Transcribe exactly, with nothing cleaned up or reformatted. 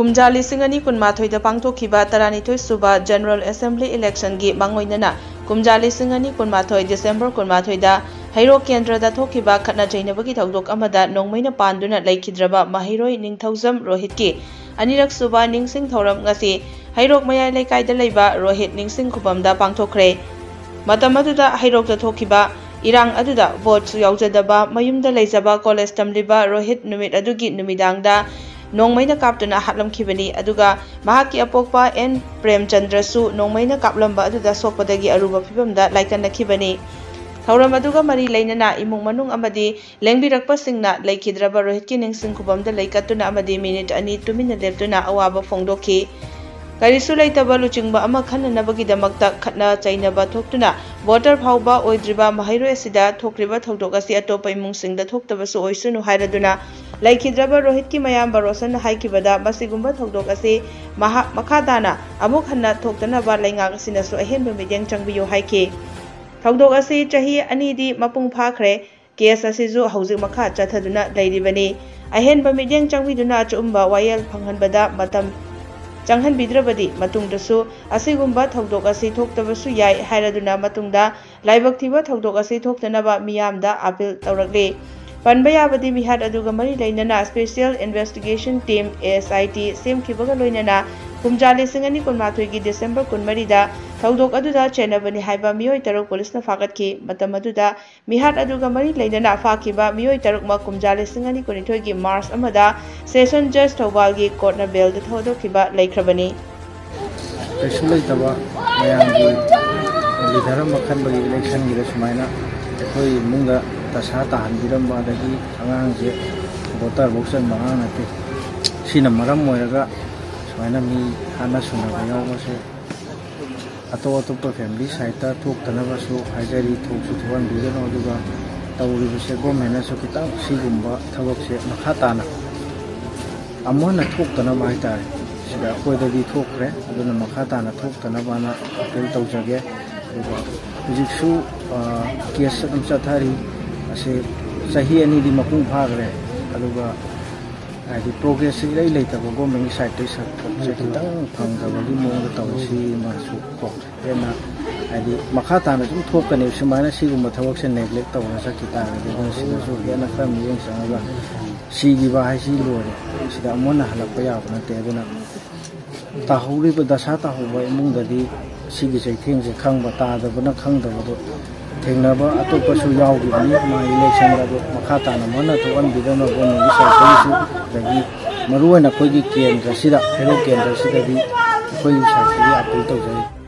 ꯀꯨꯝꯖꯥ ꯂꯤꯁꯤꯡ ꯑꯅꯤ ꯀꯨꯟꯃꯥꯊꯣꯏꯗ ꯄꯥꯡꯊꯣꯛꯈꯤꯕ ꯇꯔꯥꯅꯤꯊꯣꯏ ꯁꯨꯕ General Assembly Election-ꯒꯤ ꯃꯥꯡꯑꯣꯏꯅꯅ ꯀꯨꯝꯖꯥ ꯂꯤꯁꯤꯡ ꯑꯅꯤ ꯀꯨꯟꯃꯥꯊꯣꯏ December ꯀꯨꯟꯃꯥꯊꯣꯏꯗ ꯍꯩꯔꯣꯛ ꯀꯦꯟꯗ꯭ꯔꯗ ꯊꯣꯛꯈꯤꯕ ꯈꯠꯅ ꯆꯩꯅꯕꯒꯤ ꯊꯧꯗꯣꯛ ꯑꯃꯗ ꯅꯣꯡꯃꯩꯅ ꯄꯥꯟꯗꯨꯅ ꯂꯩꯈꯤꯗ꯭ꯔꯕ ꯃꯍꯩꯔꯣꯏ ꯅꯤꯡꯊꯧꯖꯝ ꯔꯣꯍꯤꯠꯀꯤ ꯑꯅꯤꯔꯛ ꯁꯨꯕ ꯅꯤꯡꯁꯤꯡ ꯊꯧꯔꯝ ꯉꯁꯤ ꯍꯩꯔꯣꯛ ꯃꯌꯥꯏ ꯂꯩꯀꯥꯏꯗ ꯂꯩꯕ ꯔꯣꯍꯤꯠ ꯅꯤꯡꯁꯤꯡ ꯈꯨꯕꯝꯗ ꯄꯥꯡꯊꯣꯛꯈ꯭ꯔꯦ꯫ ꯃꯇꯝ ꯑꯗꯨꯗ ꯍꯩꯔꯣꯛꯇ ꯊꯣꯛꯈꯤꯕ ꯏꯔꯥꯡ ꯑꯗꯨꯗ vote-ꯁꯨ ꯌꯥꯎꯖꯗꯕ ꯃꯌꯨꯝꯗ ꯂꯩꯖꯕ college ꯇꯝꯂꯤꯕ ꯔꯣꯍꯤꯠ ꯅꯨꯃꯤꯠ ꯑꯗꯨꯒꯤ ꯅꯨꯃꯤꯗꯥꯡꯗ ꯅꯣꯡꯃꯩꯅ ꯀꯥꯞꯇꯨꯅ ꯍꯥꯠꯂꯝꯈꯤꯕꯅꯤ꯫ ꯑꯗꯨꯒ ꯃꯍꯥꯛꯀꯤ ꯑꯄꯣꯛꯄ ꯑꯦꯟ ꯄ꯭ꯔꯦꯝꯆꯟꯗ꯭ꯔꯁꯨ ꯅꯣꯡꯃꯩꯅ ꯀꯥꯞꯂꯝꯕ ꯑꯗꯨꯗ ꯁꯣꯛꯄꯗꯒꯤ ꯑꯔꯨꯕ ꯐꯤꯕꯝꯗ ꯂꯥꯏꯀꯠꯅꯈꯤꯕꯅꯤ꯫ ꯊꯧꯔꯝ ꯑꯗꯨꯒ ꯃꯔꯤ ꯂꯩꯅꯅ ꯏꯃꯨꯡ ꯃꯅꯨꯡ ꯑꯃꯗꯤ ꯂꯦꯡꯕꯤꯔꯛꯄꯁꯤꯡꯅ ꯂꯩꯈꯤꯗ꯭ꯔꯕ ꯔꯣꯍꯤꯠꯀꯤ ꯅꯤꯡꯁꯤꯡ ꯈꯨꯕꯝꯗ ꯂꯩꯀꯠꯇꯨꯅ ꯑꯃꯗꯤ minute ꯑꯅꯤ ꯇꯨꯃꯤꯟꯅ ꯂꯦꯞꯇꯨꯅ ꯑꯋꯥꯕ ꯐꯣꯡꯗꯣꯛꯈꯤ꯫ ꯀꯔꯤꯁꯨ ꯂꯩꯇꯕ ꯂꯨꯆꯤꯡꯕ ꯑꯃ ꯈꯟꯅꯅꯕꯒꯤꯗꯃꯛꯇ ꯈꯠꯅ ꯆꯩꯅꯕ ꯊꯣꯛꯇꯨꯅ voter ꯐꯥꯎꯕ ꯑꯣꯏꯗ꯭ꯔꯤꯕ ꯃꯍꯩꯔꯣꯏ ꯑꯁꯤꯗ ꯊꯣꯛꯂꯤꯕ ꯊꯧꯗꯣꯛ ꯑꯁꯤ ꯑꯇꯣꯞꯄ ꯏꯃꯨꯡꯁꯤꯡꯗ ꯊꯣꯛꯇꯕꯁꯨ ꯑꯣꯏꯁꯅꯨ ꯍꯥꯏꯔꯗꯨꯅ ꯂꯩꯈꯤꯗ꯭ꯔꯕ ꯔꯣꯍꯤꯠꯀꯤ ꯃꯌꯥꯝꯕ ꯔꯣꯁꯟꯅ ꯍꯥꯏꯈꯤꯕꯗ, ꯃꯁꯤꯒꯨꯝꯕ ꯊꯧꯗꯣꯛ ꯑꯁꯤ ꯃꯍꯥꯛ ꯃꯈꯥ ꯇꯥꯅ ꯑꯃꯨꯛ ꯍꯟꯅ ꯊꯣꯛꯇꯅꯕ ꯂꯩꯉꯥꯛ ꯑꯁꯤꯅꯁꯨ ꯑꯍꯦꯟꯕ ꯃꯤꯠꯌꯦꯡ ꯆꯪꯕꯤꯌꯨ ꯍꯥꯏꯈꯤ꯫ ꯊꯧꯗꯣꯛ ꯑꯁꯤ ꯆꯍꯤ ꯑꯅꯤꯗꯤ ꯃꯄꯨꯡ ꯐꯥꯈ꯭ꯔꯦ꯫ Case ꯑꯁꯤꯁꯨ ꯍꯧꯖꯤꯛ ꯃꯈꯥ ꯆꯠꯊꯗꯨꯅ ꯂꯩꯔꯤꯕꯅꯤ꯫ ꯑꯍꯦꯟꯕ ꯃꯤꯠꯌꯦꯡ ꯆꯪꯕꯤꯗꯨꯅ ꯑꯆꯨꯝꯕ ꯋꯥꯌꯦꯜ ꯐꯪꯍꯟꯕꯗ ꯃꯇꯝ ꯆꯪꯍꯟꯕꯤꯗ꯭ꯔꯕꯗꯤ ꯃꯇꯨꯡꯗꯁꯨ ꯑꯁꯤꯒꯨꯝꯕ ꯊꯧꯗꯣꯛ ꯑꯁꯤ ꯊꯣꯛꯇꯕꯁꯨ ꯌꯥꯏ ꯍꯥꯏꯔꯗꯨꯅ ꯃꯇꯨꯡꯗ ꯂꯥꯏꯕꯛ ꯊꯤꯕ ꯊꯧꯗꯣꯛ ꯑꯁꯤ ꯊꯣꯛꯇꯅꯕ ꯃꯤꯌꯥꯝꯗ appeal ꯇꯧꯔꯛꯂꯤ꯫ ꯄꯟꯕ ꯌꯥꯕꯗꯤ ꯃꯤꯍꯥꯠ ꯑꯗꯨꯒ ꯃꯔꯤ ꯂꯩꯅꯅ Special Investigation Team, S I T, ꯁꯦꯝꯈꯤꯕꯒ ꯂꯣꯏꯅꯅ ꯀꯨꯝꯖꯥ ꯂꯤꯁꯤꯡ ꯑꯅꯤ ꯀꯨꯟꯃꯥꯊꯣꯏꯒꯤ December ꯀꯨꯟꯃꯔꯤꯗ ꯊꯧꯗꯣꯛ ꯑꯗꯨꯗ ꯆꯦꯟꯅꯕꯅꯤ ꯍꯥꯏꯕ ꯃꯤꯑꯣꯏ ꯇꯔꯨꯛ ꯄꯨꯂꯤꯁꯅ ꯐꯥꯒꯠꯈꯤ꯫ ꯃꯇꯝ ꯑꯗꯨꯗ ꯃꯤꯍꯥꯠ ꯑꯗꯨꯒ ꯃꯔꯤ ꯂꯩꯅꯅ ꯐꯥꯈꯤꯕ ꯃꯤꯑꯣꯏ ꯇꯔꯨꯛꯃꯛ ꯀꯨꯝꯖꯥ ꯂꯤꯁꯤꯡ ꯑꯅꯤ ꯀꯨꯟꯅꯤꯊꯣꯏꯒꯤ March ꯑꯃꯗ Session Judge ꯊꯧꯕꯥꯜꯒꯤ court-ꯅ bail-ꯗ ꯊꯥꯗꯣꯛꯈꯤꯕ ꯂꯩꯈ꯭ꯔꯕꯅꯤ꯫ ꯀꯩꯁꯨ ꯂꯩꯇꯕ ꯃꯌꯥꯝꯒꯤ leader ꯑꯃ ꯈꯟꯕꯒꯤ election-ꯒꯤꯗ ꯁꯨꯃꯥꯏꯅ ꯑꯩꯈꯣꯏ ꯏꯃꯨꯡꯗ ꯗꯁꯥ ꯇꯥꯍꯟꯕꯤꯔꯝꯕ, ꯑꯗꯒꯤ ꯑꯉꯥꯡꯁꯦ voter ꯐꯥꯎ ꯆꯟꯕ ꯑꯉꯥꯡ ꯅꯠꯇꯦ, ꯁꯤꯅ ꯃꯔꯝ ꯑꯣꯏꯔꯒ ꯁꯨꯃꯥꯏꯅ ꯃꯤ ꯍꯥꯠꯅ ꯁꯨꯅꯕ ꯌꯥꯎꯕꯁꯦ ꯑꯇꯣꯞ ꯑꯇꯣꯞꯄ family side-ꯇ ꯊꯣꯛꯇꯅꯕꯁꯨ ꯍꯥꯏꯖꯔꯤ꯫ ꯊꯣꯛꯁꯨ ꯊꯣꯛꯍꯟꯕꯤꯒꯅꯨ꯫ ꯑꯗꯨꯒ ꯇꯧꯔꯤꯕꯁꯦ government-ꯅꯁꯨ ꯈꯤꯇꯪ ꯁꯤꯒꯨꯝꯕ ꯊꯕꯛꯁꯦ ꯃꯈꯥ ꯇꯥꯅ ꯑꯃꯨꯛ ꯍꯟꯅ ꯊꯣꯛꯇꯅꯕ ꯍꯥꯏꯇꯥꯔꯦ, ꯁꯤꯗ ꯑꯩꯈꯣꯏꯗꯗꯤ ꯊꯣꯛꯈ꯭ꯔꯦ, ꯑꯗꯨꯅ ꯃꯈꯥ ꯇꯥꯅ ꯊꯣꯛꯇꯅꯕꯅ appeal ꯇꯧꯖꯒꯦ꯫ ꯑꯗꯨꯒ ꯍꯧꯖꯤꯛꯁꯨ, ꯑ, case ꯑꯗꯨꯝ ꯆꯠꯊꯔꯤ꯫ ꯑꯁꯤ ꯆꯍꯤ ꯑꯅꯤꯗꯤ ꯃꯄꯨꯡ ꯐꯥꯈ꯭ꯔꯦ꯫ ꯑꯗꯨꯒ ꯍꯥꯏꯗꯤ ꯄ꯭ꯔꯣꯒ꯭ꯔꯦꯁꯁꯤ ꯏꯔꯩ ꯂꯩꯇꯕ ꯒꯣꯔꯃꯦꯟꯒꯤ ꯁꯥꯏꯠꯇꯒꯤ ꯁꯞꯄꯣꯔꯠꯁꯦ ꯈꯤꯇꯪ ꯐꯪꯗꯕꯒꯤ ꯃꯑꯣꯡꯗ ꯇꯧꯋꯤ꯫ ꯁꯤꯃꯁꯨ ꯀꯣ ꯍꯦꯟꯅ ꯍꯥꯏꯗꯤ ꯃꯈꯥ ꯇꯥꯅ ꯁꯨꯝ ꯊꯣꯛꯀꯅꯤ꯫ ꯁꯨꯃꯥꯏꯅ ꯁꯤꯒꯨꯝꯕ ꯊꯕꯛꯁꯦ ꯅꯦꯒ꯭ꯂꯦꯛ ꯇꯧꯔꯒ ꯆꯠꯈꯤ ꯇꯥꯔꯒꯗꯤ ꯑꯗꯨꯅ ꯁꯤꯗꯁꯨ ꯍꯦꯟꯅ ꯈꯔ ꯃꯤꯠꯌꯦꯡ ꯆꯪꯉꯒ ꯁꯤꯈꯤꯕ ꯍꯥꯏꯁꯤ ꯂꯣꯏꯔꯦ꯫ ꯁꯤꯗ ꯑꯃꯨꯛ ꯍꯟꯅ ꯍꯜꯂꯛꯄ ꯌꯥꯕ ꯅꯠꯇꯦ꯫ ꯑꯗꯨꯅ ꯇꯥꯍꯧꯔꯤꯕ, ꯗꯁꯥ ꯇꯥꯍꯧꯕ ꯏꯃꯨꯡꯗꯗꯤ ꯁꯤꯒꯤ ꯆꯩꯊꯦꯡꯁꯦ ꯈꯪꯕ, ꯇꯥꯗꯕꯅ ꯈꯪꯗꯕꯗꯣ ꯊꯦꯡꯅꯕ ꯑꯇꯣꯞꯄꯁꯨ ꯌꯥꯎꯈꯤꯕꯅꯤ꯫ ꯃꯥ ꯏꯂꯦꯛꯁꯟꯗ ꯑꯗꯣ ꯃꯈꯥ ꯇꯥꯅ ꯃꯥꯅ ꯊꯣꯛꯍꯟꯕꯤꯗꯅꯕ ꯒꯣꯔꯃꯦꯟꯒꯤ ꯁꯥꯏꯠꯇꯒꯤꯁꯨ, ꯑꯗꯒꯤ ꯃꯔꯨꯑꯣꯏꯅ ꯑꯩꯈꯣꯏꯒꯤ ꯀꯦꯟꯗ꯭ꯔꯁꯤꯗ, ꯍꯩꯔꯣꯛ ꯀꯦꯟꯗ꯭ꯔꯁꯤꯗꯗꯤ ꯑꯩꯈꯣꯏꯒꯤ ꯁꯥꯏꯠꯇꯒꯤ ꯑꯥꯄꯤꯜ ꯇꯧꯖꯔꯤ꯫